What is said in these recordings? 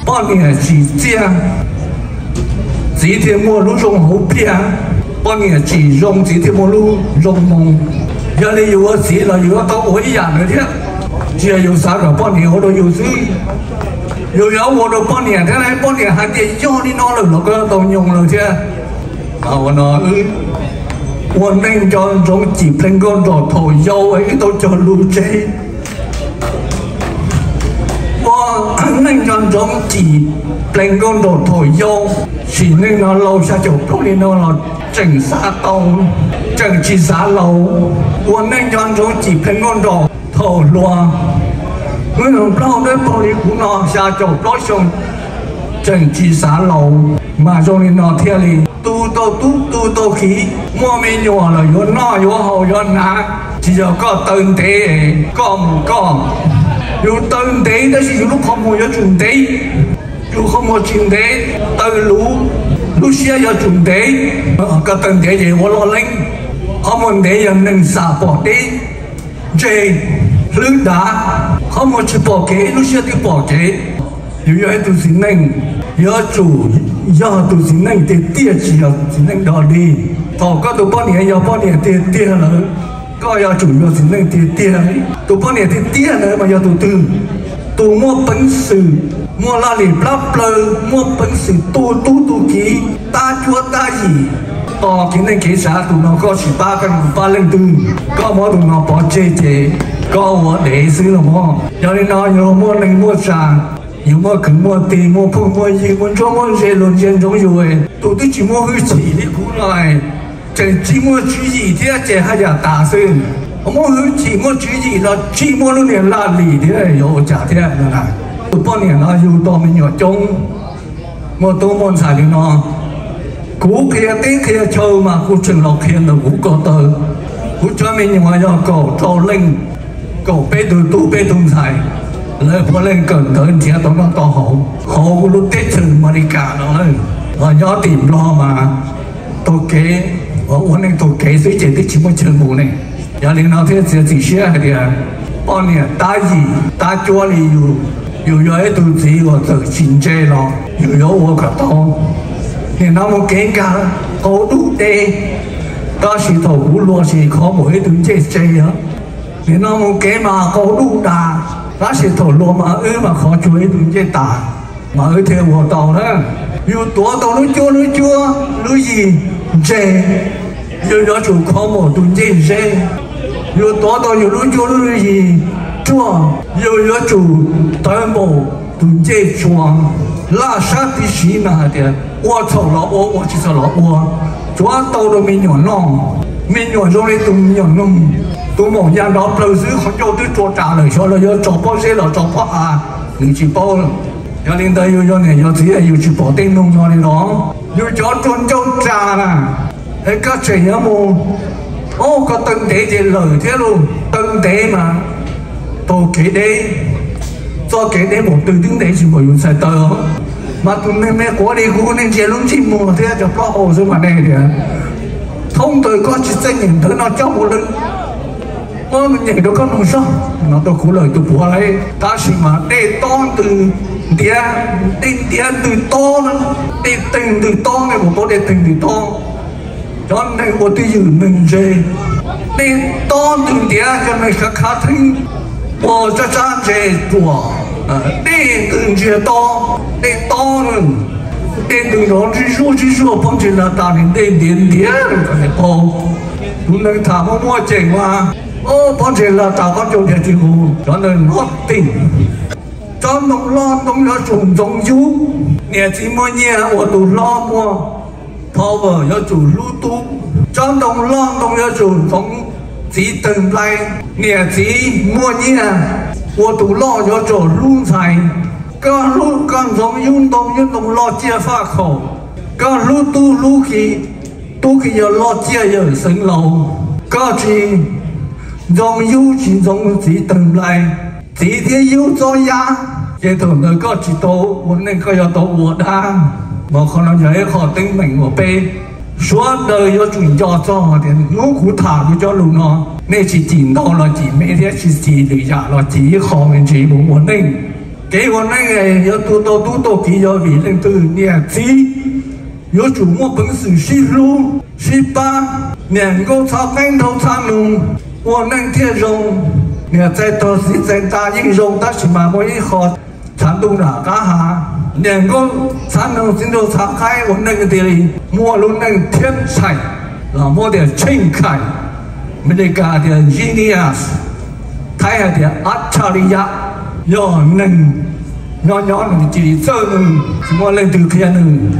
Poj niam tsis txiaj, txiv thiaj muaj lub zoo hauv pliaj. Poj niam tsis zoo, txiv thiaj muaj lub zoo moo. Yog li yus ua txiv los yus yuav tau ua ib yam ntawd thiab. Tsis yog yus xav kom poj niam ua rau yus xwb, yus yuav ua rau poj niam thiab. Poj niam hais tias yog li no lawm los koj yuav tau nyoog lawm thiab. Ua no, ua neej nco ntsoov cim plees nkauj nraug thaum yau es wb tau cog lus tseg. Ua neej nco ntsoov cim plees nkauj nraug thaum yau. Sim neej no laus xya caum plaub li no los tseem xav tau, tseem tsis xav laus. Ua neej nco ntsoov cim plees nkauj nraug thaum hluas. Wb hluas nplog dawb paug li kuv no xya caum plaub xyoo tseem tsis xav laus, mas zoo li no thiaj li tu tau tub tu tau kiv, muaj me nyuam los yuav noj yuav haus yuav hnav. Tsis yog koj taw ntev koj mus koj, yus taw ntev tab sis yus lub qhov muag yuav tsum ntev, yus qhov muag tsis ntev taw luv, lub siab yuav tsum ntev. Koj taw ntev ces ua loj leeb, qhov muag ntev yog neeg xam pom deb ntseg, hlwb dav, qhov muag tsis pom kev lub siab twb pom kev. Yus yog ib tug txiv neej yuav tsum yog tus txiv neej tiag tiag tsis yog txiv neej dog dig. Thaum koj tus poj niam yog poj niam tiag tiag lawm, koj yuav tsum yog txiv neej tiag tiag. Tus poj niam tiag tiag ntawd mas yog tus twg? Tus muaj peev xwm, muaj laj lim plab plaws, muaj peev xwm tu tub tu kiv, tab cuab tab yim, tos kev neej kev tsav. Tus no koj tsis pab koj yuav pab leej twg? Koj muab tus no pov tseg ces koj ua dev xwb los mas. Yog li no yus muaj neej muaj tsav, yus muaj kwv muaj tij, muaj phooj muaj ywg, muaj ntsuab muaj ntse, luag ntsia ntsoov yus. Tus twb tsis muaj hwj chim li kuv no, tseem tsis muaj tswv yim thiab ces haj yam tas xwb. Muaj hwj chim muaj tswv yim los tsis muaj lub niag laj lim thiab yuav ua cas thiab? Tus poj niam no yug tau me nyuam coob, muaj tub muaj ntxhais li no. Kuv qhia teb qhia chaw mas kuv tseem los qhia ntawm kuv ko taw. Kuv cov me nyuam yog kaum rau leej, kaum peb tug tub peb tug ntxhais, lawv puav leej kawm ntawv nrhiav tau noj tau haus hauv lub teb chaws Amelikas no lawm. Los nyob tim Nplog mas taug kev, ua neej taug kev xwb ces twb tsis muaj chaw mus ne. Yog li no thiaj txiav txim siab hais tias poj niam tab yim tab cuab li yus, yus yog ib tug txiv uas txawm tsis ntse los yus yuav ua kom tau. Nim no mus kev nkag qaug dub deb, tab sis thaum kuv luag ces kho mus ib tug ncej tse os. Nim no mus kev mas qaug dub dag, tab sis thaum luag mas wb mas kho tsua ib tug ncej tas, mas wb thiaj ua tau na. Yus tuav tau lub cuab lub cuab lub yig ntse, yus yuav tsum kho mus tus ncej ze. Yus tuav tau yus lub cuab lub yig ruaj, yus yuav tsum tawv npaum tus ncej tsua. Laj sab tib si mas hais tias ua txhaum los ua, ua tsis txhaum los ua, tsuav tau rau me nyuam noj. Me nyuam zoo li tus me nyuam noog, tus maum ya nrov plaws xwb qhov ncauj twb tsua ras lawm, xyov los yuav tso pob zeb los tso pob av, nws tsis paub. Yog li ntawd yus yog niam yog txiv yus tsis pom tej noog no li los, yus cov rua ncauj ras na, es koj tseem yuav mus, o, koj taw ntev ces lawm thiab lauj. Taw ntev mas taug kev deb, txoj kev deb npaum twg twb ntev tsis npaum yus txhais taw. Mas tus neeg me quav li kuv, nej ntsia lub ntsej muag thiab cov plaub hau xwb mas nej tias, thoob ntawd koj tsis txawj nyeem ntawv no coj mus lawm, muab nyeem rau koj mloog zog no rau kuv lawm tus puav lauj. Tab sis mas dej tob ntws ntiav, dej ntiav ntws tob na, dej teeg ntws tob, nej puas paub dej teeg ntws tob? Cov neeg ua twj ywm neeg ntse, dej tob ntws ntiav, cov neeg khav khav theeb ua tsab tsab ntse ruam, dej ntws ntsiag to, dej tob, dej ntws nrov ntsig zuag ntsig zuag, pob ntseg lag tas li dej ntiav ntiav, pau. Tus neeg tham muaj muaj ceem mas, o, pob ntseg lag tas qab ncauj ntiag tsis hu, cov neeg no tim. Tsob ntoo loj ntoo yuav tsum ntxoov yub, niam txiv muaj nyiaj ua tus hlob muaj power yuav tsum hlub tub. Tsob ntoo loj ntoo yuav tsum ntxoov txiv tawg nplai, niam txiv muaj nyiaj ua tus loj yuav tsum hlub ntxhais. Koj hlub, koj ntxoov yub ntoo, yub ntoo loj ciaj faj khaum. Koj hlub tub hlub ki, tub ki yog loj ciaj yawm xeev laus. Koj tsis ntxoov yub tsis ntxoov txiv tawg nplai, txiv thiab yub txob yab, ces thaum ntawd koj tsis tau ua neej, koj yuav tau ua dab. Mas qhov no yog ib qho teeb meem uas peb sawv daws yuav tsum nco txog tias hnub kuv tham kuv cov lus no, nej tsis cim ntau los cim me thiab tsis cim lwm yam los cim ib qho me ntsis mus ua neej. Kev ua neej yuav tu tau tub tau kiv yog vim leej twg? Niam txiv yuav tsum muaj peev xwm sib hlub sib pab. Niam nkauj txhav qeeb nraug txhav noog, ua neej thiaj zoo. Niam txais tog txiv txais nta yeej zoo, tab sis mas muaj ib qho tshav ntuj nram qab hav. Niam nkauj txhav noog txiv nraug txhav qeeb, ua neej tiag li muaj lub neej thiab txhais, los muab tias tsheej khais, Amelikas tias genius, Thaib hais tias ab tshaj li yam. Yog neeg nyob nyob nws cia li txawj nws, tsis muaj leej twg qhia nws,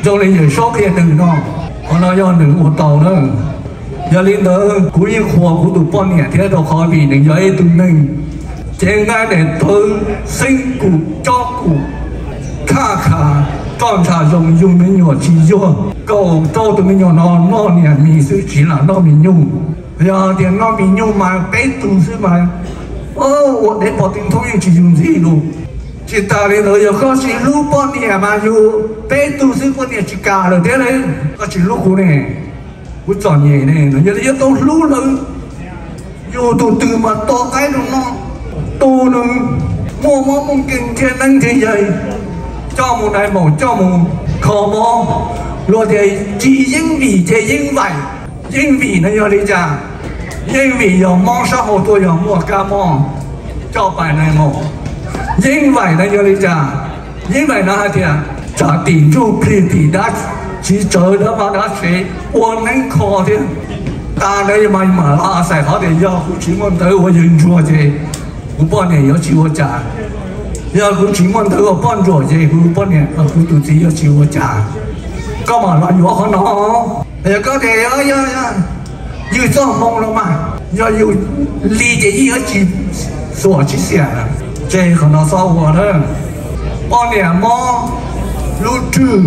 zoo li Yawm Saub qhia nws no. Qhov no yog nws ua tau na. Yog li ntawd kuv yeej qhuas kuv tus poj niam thiab, rau qhov vim nws yog ib tug neeg cev nqaij daim tawv, xeeb kum cob kum, khaj khav, roj ntsha zoo, yug me nyuam tsis yuag, kaum rau tus me nyuam no noj niam mis xwb tsis lam noj mis nyuj. Yog tias noj mis nyuj mas peb tug xwb mas ua deb pov tw nthoob yeej tsis yug ntxiv lus. Tsis tas li ntawd yog koj tsis hlub poj niam mas yug peb tug xwb poj niam tsis kam lawm thiab li. Koj tsis hlub kuv ne, kuv txom nyem ne, yog li yuav tau hlub lawv. Yug tus twg mas to qaib rau noj, tu nws, muaj mob muaj nkeeg thiab neeb thiab yaig, coj mus nais maum coj mus kho mob, luag tias tsis yeej vim ces yeej vaim. Yeej vim no yog li cas? Yeej vim yog mob sab hauv tuaj yog muaj kab mob, coj pais nais maum. Yeej vaim no yog li cas? Yeej vaim no hais tias tsam tim ntsuj plig tim dab tsi tsawv dab vaj dab tsev ua neeb kho thiab. Tas ntawd yog mas mam los xais qhov tias yog kuv tsis muaj ntawv ua yawg ntsuag ces kuv poj niam yuav tsis ua cas. Yog kuv tsis muaj ntawv ua poj ntsuam ces kuv poj niam, kuv tus txiv yuav tsis ua cas. Koj mam los yuav qhov no. Yog koj tias yog ywg txoj hmoo los mas, yog yus li ces yeej yuav tsis xuam tsis xiam. Tseg qhov no txhob ua na. Poj niam mob lub rwg,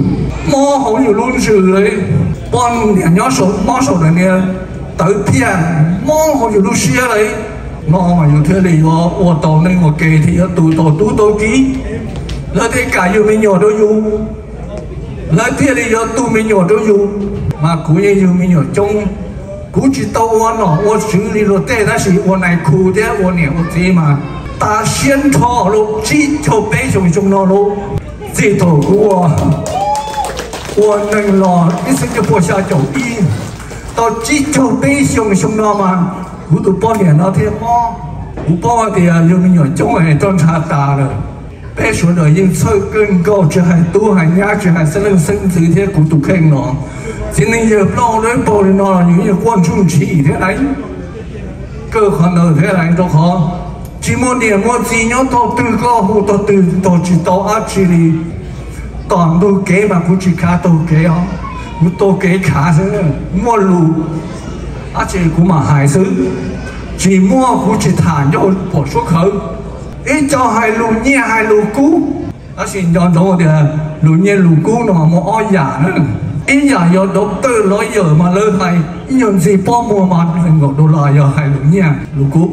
mob hauv yus lub ntsws li. Poj niam nyob saum mob saum ntawm niag tawv phiaj, mob hauv yus lub siab li. No mas yus thiaj li yuav ua tau neej ua ke thiab yuav tu tau tub tau kiv. Lawv thiaj kam yug me nyuam rau yus, lawv thiaj li yuav tu me nyuam rau yus. Mas kuv yeej yug me nyuam coob, kuv tsis tau ua nom ua tswv li luag tej tab sis ua nais khu thiab ua niam ua txiv mas tas siab nrho lauj. Tsib caug peb xyoo xyoo no lauj, txij thaum kuv ua, ua neeg los ib txhiab cuaj puas xya caum ib, tau tsib caug peb xyoo xyoo no mas kuv tus poj niam no thiaj mob. Kuv paub hais tias yug me nyuam coob es roj ntsha tas lawm. Peb sawv daws yeej txhawj kawg nkaus, tsis hais tub hais nyab, tsis hais xeeb leej xeeb ntxwv thiab kuv tus kheej los. Txiv neej yawg plaub hau dawb paug li no los yus yeej quaj ntsuj ntshis thiab lauj. Kawg qhov ntawd thiab lauj, rau qhov tsis muaj niam muaj txiv nyob tog twg, koj hu tog twg tog tsis tau dab tsi li. Tom ntug kev mas kuv tsis khav taug kev os, kuv taug kev khav xwb. Muaj lus dab tsi kuv mam hais xwb, tsis muaj kuv tsis tham ncauj puam suab khawv. Ib co hais lus nyiaj hais lus kub, tab sis nco ntsoov tias lus nyiaj lus kub no muaj ob yam na. Ib yam yog doctor lawyer mas lawv hais ib nyuag ntxiv pob muag mas nees nkaum dollar yog hais lus nyiaj lus kub.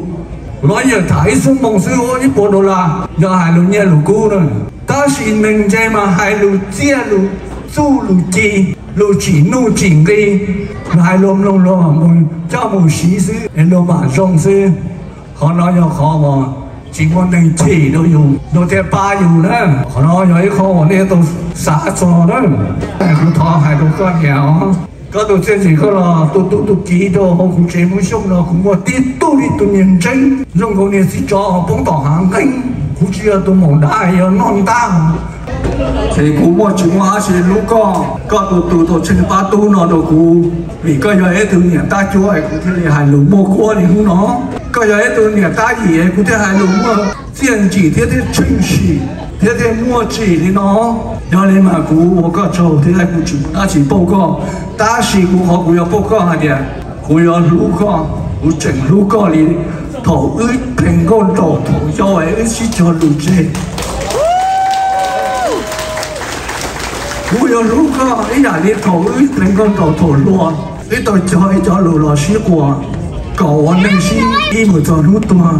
Lawyer tham ib xuab moos xwb ua ib puas dollar yog hais lus nyiaj lus kub na. Tab sis neeg ntse mas hais lus txiaj lus txuj lus ci, lus tsim nuj tsim nqi, hais luag mloog luag mus coj mus siv xwb es luag mam zoo xwb. Qhov no yog qhov uas tsis muaj neeg chim rau yus, luag thiaj pab yus na. Qhov no yog ib qho uas nej tau xav txog na. Kuv thov hais rau koj niam os, koj tus txiaj ntsim koj los tu tub tu kiv rau hauv kuv tsev Hmoob Xyooj no kuv muaj tib tug li tus niag ntseeb zoo nkaus niag txiv tsov poob tom hav nqeeb. Kuv tsis yog tus maum dab yog noj ntab, ces kuv muaj tsis muaj dab tsi hlub koj. Koj tus tus tau tsheej pab tub no rau kuv, vim koj yog ib tug niam tab cuab es kuv thiaj li hais lus muaj kuab li hnub no. Koj yog ib tug niam tab yim es kuv thiaj hais lus muaj txiaj ntsim thiab thiaj tsheej sim thiab thiaj muaj tsim li no. Yog li mas kuv ua koj tsaug thiab kuv tsis muaj dab tsi pauj koj, tab sis kuv qhov kuv yuav pauj koj hais tias kuv yuav hlub koj, kuv tseem hlub koj li thaum wb plees nkauj nraug thaum yau es wb sib cog lus tseg. Kuv yuav hlub koj ib yam li thaum wb plees nkauj nraug thaum hluas, wb tau cog ib cov lus los sib quas kom ua neej sib ib mus txog hnub tuag.